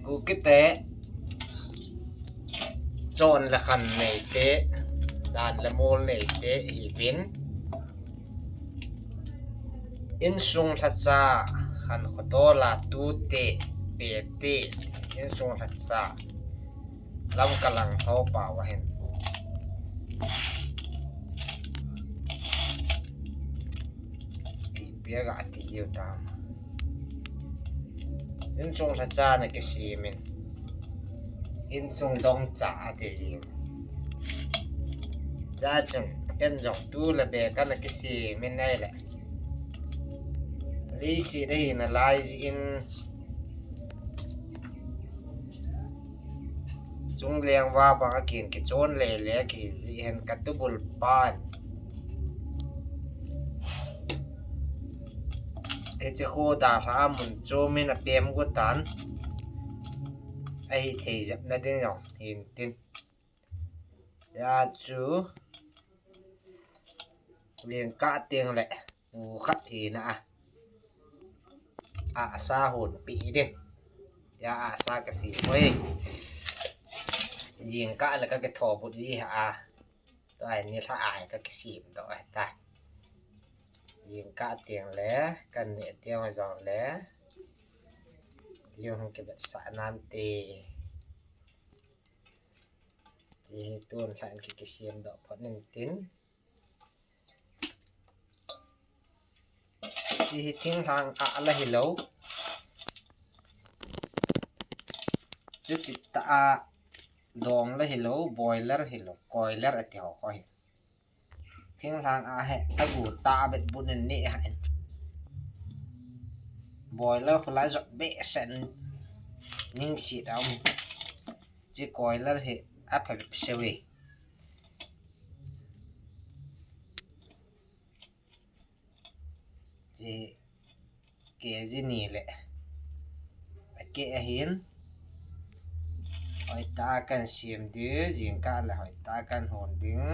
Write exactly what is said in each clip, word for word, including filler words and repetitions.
Kukite chon le khan neite, dan le mol neite hiuvin. Insung lhacha, khan khodola tute, pete, insung lhacha. Lamka lang tho pao ahin. Ti pia ga ti jiu tam. Insung lhacha na kisimin. Insung dongcha ati jiu. Cha chun, ken jong tu le be kana kisimin nai le. Leisi de hi na lai ji in. Chungleng va bang a kin kichon lele kihi ji hen ka tubul pan. Hiche khu dalha a mun chu min a pem gu tan. Ahithei jep na ding jong hin tin. Hia chu lengkah teng le nu khat hina a, ahsa hon pe ding. Hia ahsa kasem oi. Jingkah le kakitho but ji ha a. Tua hi nilhah a hi kakisem doh ahi ta. Jingkah teng le, kaneh teng jong le, lim hung kivetsah nante. Hiche hi tun lhah in ki, kisem doh phot in tin. Hiche hi thinglhang ah la hilou. Chuti tah a dong la hilou, boiler hilou, coiler ati ho kho hi. Thinglhang a hi agu ta bet bun in neh ha in. Boiler khu la jot behseh in ningset a um. Hiche coiler hi apha bep seh ve. Hiche KG ni le akeh ahin. Hoitah a kan sem ding, jingkah le hoitah a kan hon ding.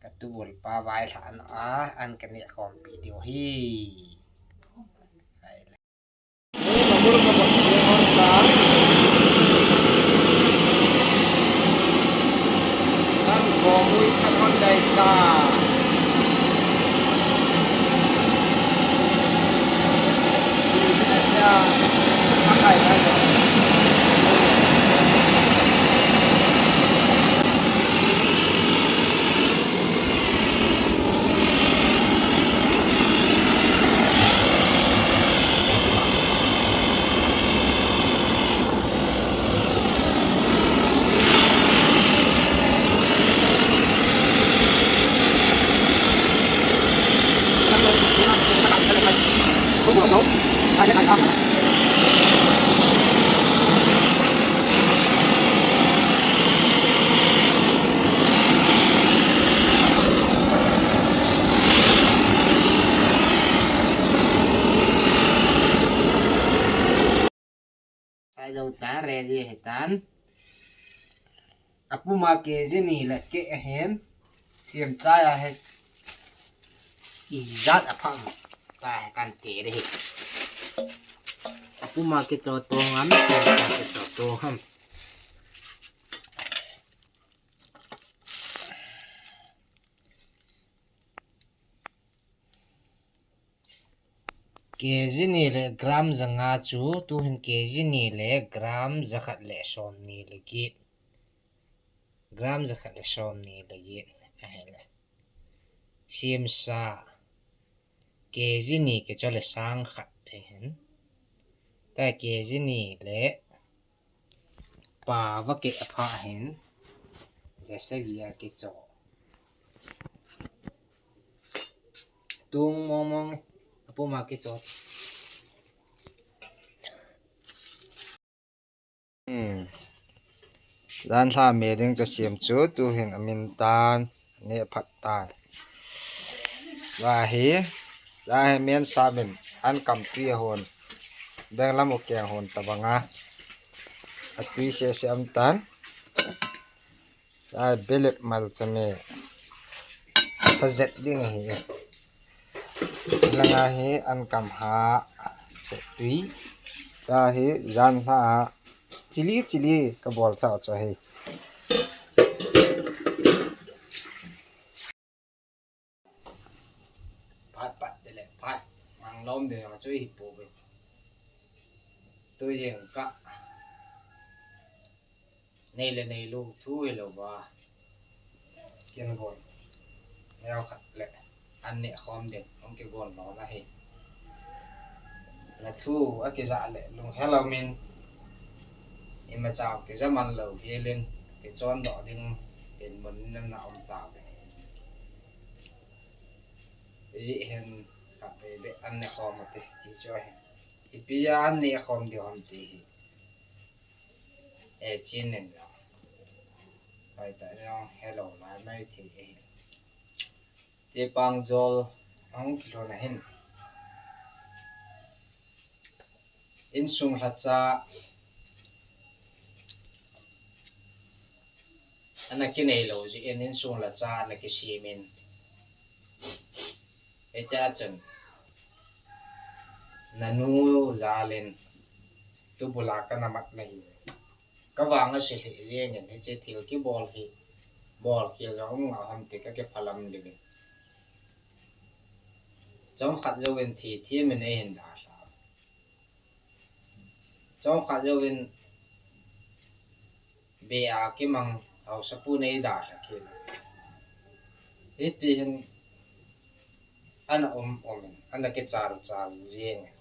Ka tubul pa vailhah na a, an kaneh khompi diu ahi. Sai jou ta, ready ahitan. Apuma KG ni le akeh ahin. Sem chai ahi. Ijat apha. Tahi kan te ding ahi. Apuma kicho to ngam, sem chai kicho to ngam. KG ni le gram janga chu, tuhin KG ni le gram jakhat le somni le get. Gram jakhat le somni le get. Ahile. Semsa. KG ni kicho le sang khat ahin. Ta KG ni le Pa va keh apha hin, jasagi a kicho. Tung mong mong, apuma kicho. Hmm. Jan lha me ding kasem chu, tuhin amin tan. Neh phat tan. Lahi, lahi men sa min an kam tui a hon. Benglam u keng hon tabanga. Atui sese am tan. Lahi belep mal chame. Sa jet ding ahi. Langa hi an kam ha. Sa tui. Tahi jan lha a chili chili kabol chau chu ahi. Phat pat de le phat. Mang lom de chu hi po be. Tu jeng ka. Nei le nei lou thu hilou va. Kin gon. Neo khat le. An neh khom ding. Hung kigon lou na hi. Na thu akija le lung helou min. Imacha kija man lou helin. Kichon doh ding. Tin mun na na um ta ve. Iji hin khat ve be an neh khom te ti chu ahi. Ipi ja an neh khom ding ham ti hi. E chin nem lo. Hai ta jong helou lai mai thei e. Chepang jol ahung kilhon ahin. Insung lhacha ana kinei lou jeh in insung lhacha ana kisem in. Hiche a chun nanu jal in tubul a kana mat na hi. Ka vang ase lheh jeng in hiche thil kibol hi. Bol khel jong um ngau ham ti ka kiphalam liu in. Chomkhat jouvin thi thi min eihin dalha. Chomkhat jouvin be a kimang haosapu nei dalha khel. Hiti hin ana um um in, ana kichal chal jeng in.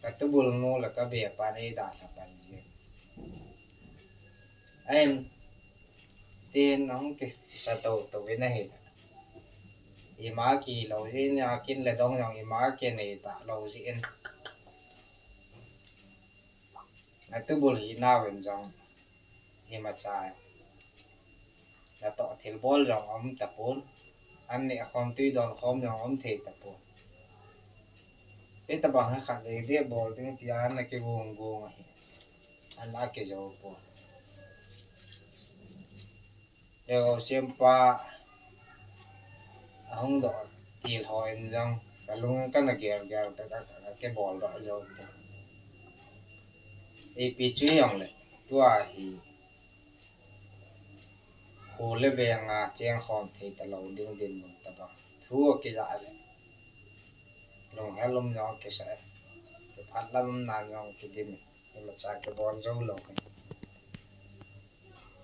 Ka tubul nu le ka be pa nei dalha pai jeng. Ahin, tin ahung kisa tou tou in ahi. Ima kilou jin, akin le dong jong ima kinei talou jin. Atubul hi nauvin jong imacha natoh thilbol jong um tapon. An neh khom tui don khom jong um thei tapon. Hitabang hi khat vei deh bol ding tia ana kigong gong ahi. Ana kijou pon. Leo sempa ahung doh til ho in jong kalung kana gel gel ka, ka, ka, ka kibol doh jou pon. Ipi chu jong le tua hi. Kho le veng a cheng khom thei talou ding dinmun tabang. Thu akija le. Lunghel um jong kisa e. Kiphat lam um nan jong kidim e. Imacha kibon jou lou e.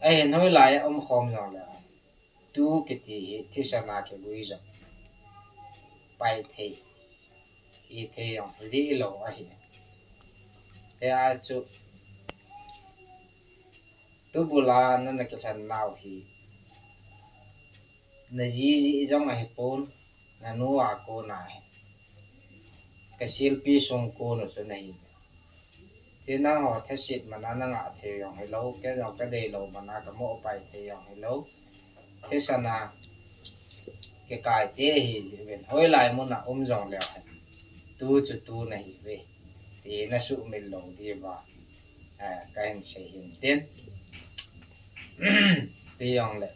Ahin hoilai a um khom jong le. Tu kiti hi thisan a kigui jong. Pai thei. I thei jong. Lih lou ahi. Hia chu. Tubul a nana kilhen nau hi. Na jiji jong ahipon, nanu a kona hi. Ka silpi sung kona chu nahi. Chu nangho thasit mana nangah thei jong hilou, kei jong kadei lou mana kamoh pai thei jong hilou. Thisan a kikai te hi jeh uvin. Hoilai mun a um jong leu hen. Tu chu tu nahi ve. Ti nasuhmil lou diuva. Eh, kahin sei hin tin. Ipi jong le.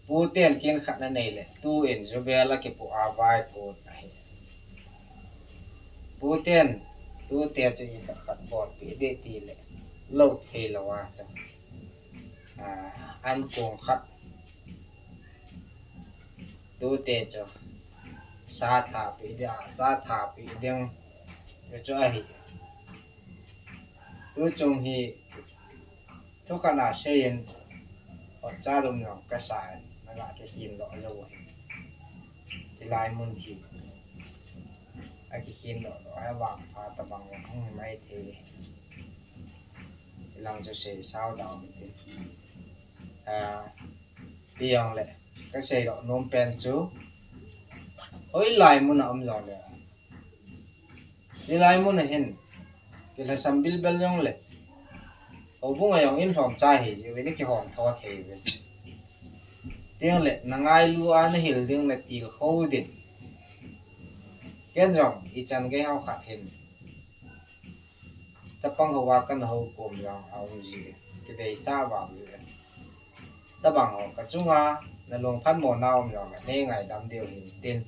Pu ten kin khat nanei le, tu in jubel akipoh a vaipon ahi. Pu ten, tute chu ikhat khat bolpeh ding tile, lou thei lou a chu. Ah, an kong khat. Tute chu, sa thapeh ding, cha thapeh ding, chu chu ahi. Tu chung hi, Thukhat a seiyin, hotcha lum jong kasa in, naga kikhin doh jou ahi. Chilai mun hi, akikhin doh doh, ahivang pha tabang hung hi mai thei. Chilang chu sei sao dau tin. Ah, ipi jong le, kasei doh nom pen chu, hoilai mun a um jong le. Chilai mun a hin, kilhasam bilbel jong le. Houbung a jong in lhom cha hi, jiuvin i kihom tho thei uvin. Tiang le, na ngailu a na hil ding, na tilkhou ding. Ken jong, ichan gei hao khat hin. Chapang hou a kana hou kom jong a um ji, kideisah vang ji. Tabang ho, ka chunga, na lungphan mo na um jong le, nei ngaidam diu hin tin.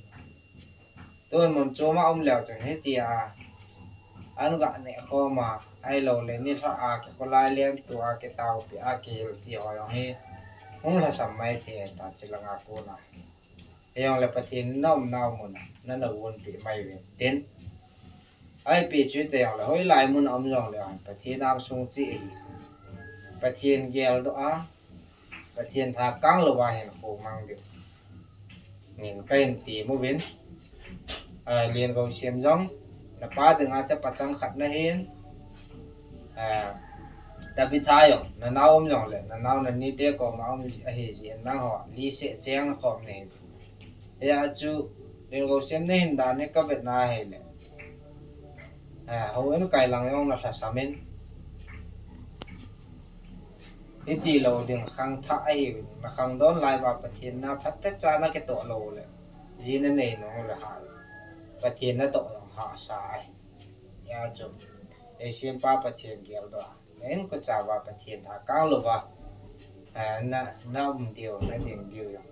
Tun mun chom a um leu chun hitia an ga neh khom a, ahilou le nilhah a kikholai lengtu a, kitaopi a kihil ti ho jong hi hung lhasam mai thei ta, chilanga kona. Hijongle Pathen na umnau mun a nana vonpi mai uvin tin. Ipi chu ite jongle, hoilai mun a um jongle, Pathen angsung cheh ahi. Pathen geldoh a, Pathen tha kang louva hinkho mang diu ngin kahin temuvin. Ah, Liangosem jong napa dinga chapa chang khat nahin. Ah, Tabitha jong nanao um jongle, nanao nanite koma um ahi jeh in nangho li seh cheng khom nahi. Hijeh chun, Liangosem nahin dan hi kavet na ahile, ah, houin kai lang jong nalhasam in. Hiti lou ding khangthah ahiuvin, nakhangdon lai uva Pathen na phatechan nakitoh lou le, ji nanei nung le ha, Pathen natoh jong hahsa ahi. Hijeh chun, eisempa Pathen geldoh a, na inkocha uva Pathen tha kang louva, ah, na, na um diu, nading diu jong,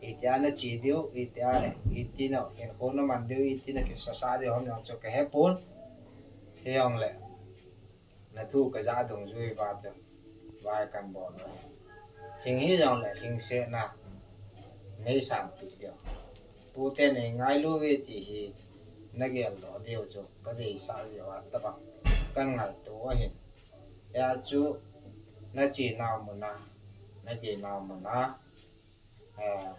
itia nache diu, itia, iti na hinkho naman diu, iti nakisasa diu ham jong chu kahepon. Hijongle nathu kajah dungjui uva chu vai kahin bol uve. Lhing hijongle lhingsetna neisanpeh diu, pute neingailu uve ti hi nageldoh diu chu kadeisah jeh uva tobang kahin ngaito ahin. Hijeh chun nachenau mun a, nagenau mun a, ah,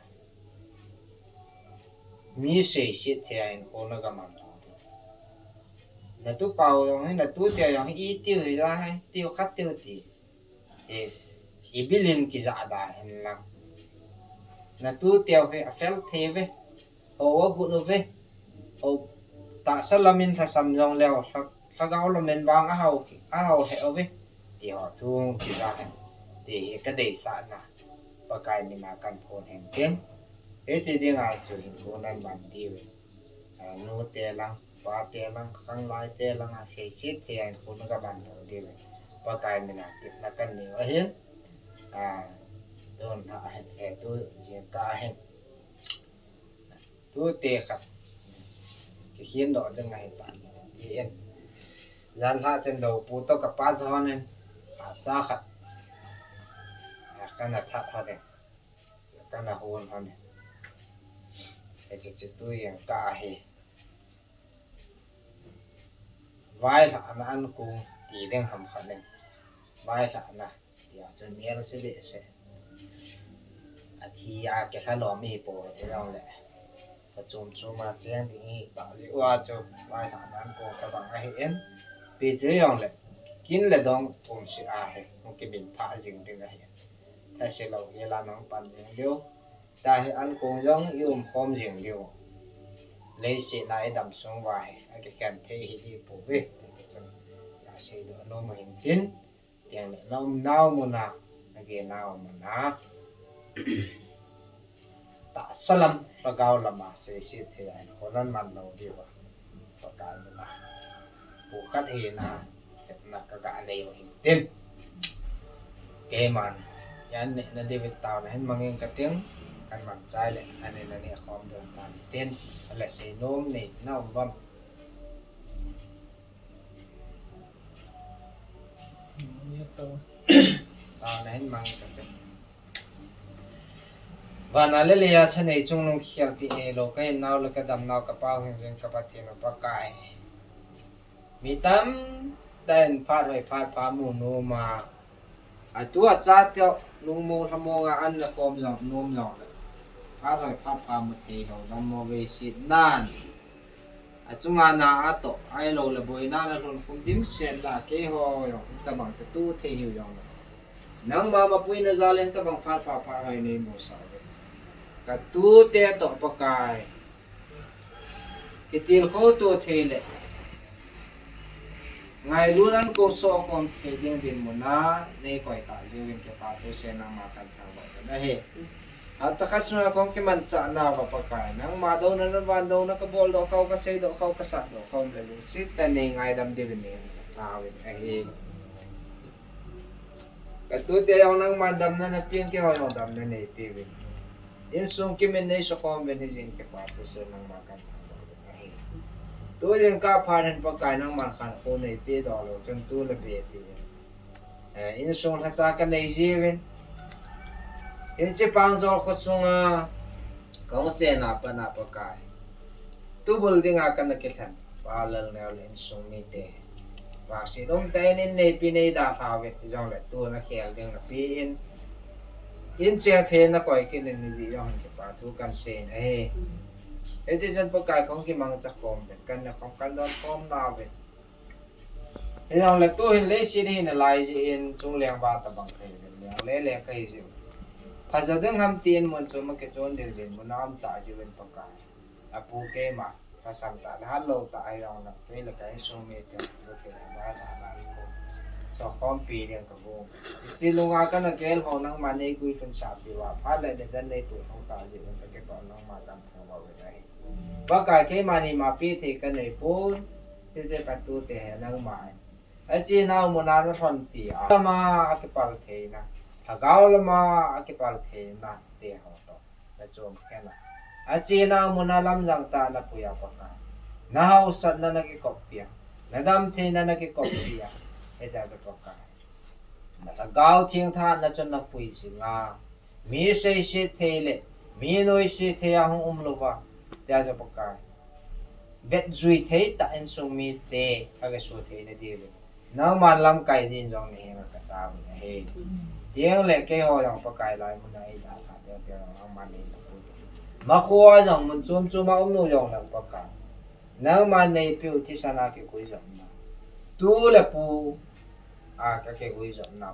mi seiset thei a hinkho nagaman lou diu. Natupau jong hi, natute jong hi, itiu hila, itiu khatiu ti, i, ibil in kijahda hinlang, natuteu hi afel thei uve, hou agot uve, hou tahsa lam in lhasam jongleu, lha-, lhagao lam in vang ahao, ahao lheh uve, ti ho thu kijah hen, ti hi kadeisahna, Pakai mina kahin phon hen tin. Hiti dinga chu hinkho naman diu, ah, nute lang, pate lang, khanglaite langa seiset thei a hinkho nagaman lou diu, Pakai mina tepna kahin neiu ahin. Ah, tun ahin, eh, tu jingkah ahin, tute khat kikhendoh ding ahitai tin, janlhah chun doupu toh kapa jonin, ah, cha khat, ah, kana that lhonin, kana hon lhonin. Hiche chu tu jingkah ahi. Vailhahna ankong ti ding ham khat in, vailhahna tia chu melse behseh, athi a kilhalom ihipoi, hijongle phachom choma cheng ding ihitah jeh uva chu vailhahna ankong tobang ahin, ipi chu hijongle kin le dong umse ahi, hung kiminphah jing ding ahin, thase lou hela nahung pan jing diu, tahi ankong jong iumkhom jing diu, leiset a idam sung uva hi akikhen thei hiding pouve ti chun kaseidoh nom u ahin tin. Tengle naumnau mun a, nagenau mun a, tahsa lam, lhagao lam a seiset thei a hinkho naman lou diuva, Pakai mina pu khat hina tepna kaga neiu ahin tin. Keiman, jan nehna diu taona hin mangin kating, kaman chai le, an in naneh khom diu tan tin, ahile seinom neina um uvam? Taona hin mangin kating. Vana le leiya thanei chungnung kikhel tih neilou, kahinnau le kadamnau, kapao hingjing ka Pathen u Pakai. Mi tamtah in phat hoi phat pha mu nom a, atu achate lungmong lhamong a an nekhom jong nom jongle, phat hoi phat pha mu theilou dammo veiset nan, achunga na atoh, ahilou le boina nalhun khum dimset lah a keiho jong hitobang katu thei hiu jongle, nangma mapuina jal in hitobang phat pha phat hoi neimusah uve. Katute toh Pakai, kitilkhou to thei le ngailutna ankong sohkhom thei ding dinmun a neikoi tah jeh uvin kipa thu sei nangma kahin thangvah uvin ahi. Hapta khat sunga kahung kimanchah nauva Pakai, nangma douna, navan douna kabol doh khau, kasei doh khau, kasat doh khau umle, lungset tah in neingaidam diuvin neitauvin ahi. Katute jong nangman damna napen, keiho jong damna neipeuvin, insung kimin neisukhomun hijeh in kipa thu sei nangma kahin thangvah uvin. Tu jingkah phat hin Pakai nangman khankho neipe doh lou chun tu le be ti. Eh, insung lhacha kanei jiuvin. Hiche Pangjol kho sunga kahung chen a pat a Pakai, tubul dinga kana kilhen Pa Lalneo le insung mite, vangset umtah in in neipi neidalha uvin, hijongle tu nakhel ding napen, in cheng thei nakoi kit in, hijeh jong hin kipa thu kahin sei in ahi. Hiti chun Pakai kahung kimangcha khom uvin, kana khom kana don khom nauvin. Hijongle tuhin leiset hi nalai jeh in chungleng vang tabang thei uvin, leng le leng kahi jeh u. Phajo ding ham tin mun chom a kichon ding ding mun a um ta jeh uvin Pakai. Apu keima, lhasam tah le hatlou tah hijongle kei le ka insung mite, tute, ba tah na ko. So khompi ding kabu. Hiche lunga kana gel ho nangman neiguilhun sah pi uva, phat le nidan neipui lhon ta jeh uvin kakipah nangma kahin thangvah uvin ahi. Pakai keima ni ma pe thei kanei pon, hiche katute hi nangma in. Achenau muna nalhonpi a, lama akipal theina, lhagao lama akipal theina te ho toh nachom khen a, achenau muna lamjang tah napui a Pakai, nahaosatna nakikoppi a, nadam theina nakikoppi a, hitia chu Pakai, nalhagao theng thahatna chu napui jing a, mi seiset thei le mi noiset thei a hung um louva, tia chu Pakai, vetjui thei tah insung mite akiso theina diuvin, nangman lamkai din jong nahenga katao in ahi. Tengle keiho jong Pakai, lai muna eidalha teng teng jong nangman neilhapui. Makhoa jong mun chom chom a um nu jong lang Pakai, nangman neipeu thisan a kiguijopna, tu le pu a kakiguijopna,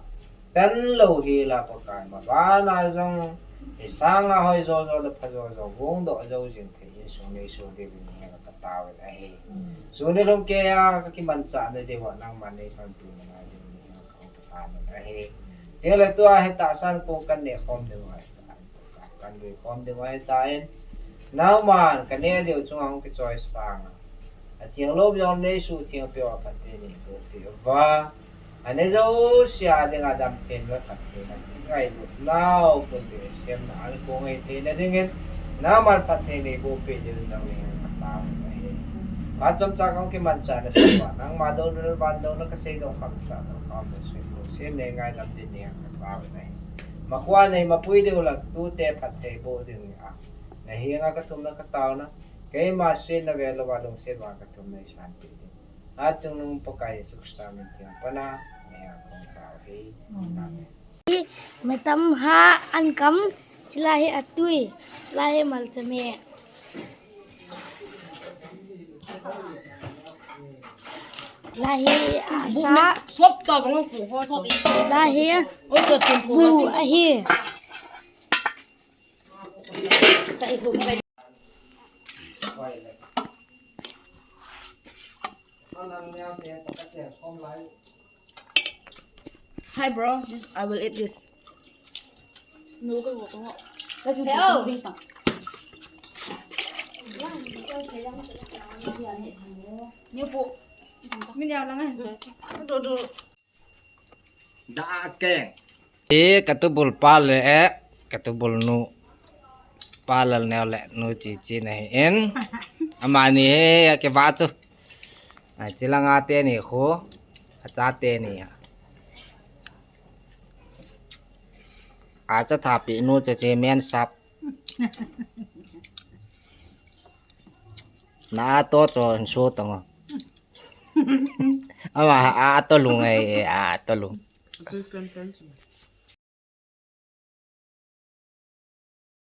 tanlou hel a Pakai, mabana jong hisanga hoi jojo le pha jojo gongdoh jou jing thei insung neiso diuvin nahenga katao in ahi. Sun nilhum keiya kakimanchah nadiuva nangman neilhonpi nangai diuvin nahenga kahung kilhan in ahi. Tengle tua hi tahsan kong kaneh khom diu ahi. Kanlui khom diu ahitan, nangman kaneh diu chunga hung kichoisang a, atheng lou jong neisuhtheng peh uva, phatthei neiboh peh uva, aneh jouse a dinga damtheina le phattheina, ngailutnau pumpi semna ankong hei theina dingin, nangman phatthei neiboh peh diuvin jong nahenga katao in ahi. Phat chomcha kahung kimanchah nasei uva, nangma douna le van douna kaseidoh khah masah doh khah le sui lungset in neingaidam din nahenga katao in ahi. Makhoa neimapui diu lah tute phatthei boh ding a, nahenga kathumna kataona, keima setna velouva lungset vang kathumna eisanpeh ding, achungnung Pakai Jesu Christa min theng pana nahenga kahung tao ahi. Amen. Metam ha ankam, chulai hi atui, lai hi malchame. Lai hi asa. Lai hi bu ahi. Hi, bro. This, I will eat this. Da keng. E, katubul pa le, e, katubul nu. Pa Lalneo le nu Chichi nahi in. Amani hi, akiva chu. A, chilanga teni khu. Acha teni a. Acha thapi nu chu chi men sap. Na to cho so tong. Ama a to lung ai, a to lung.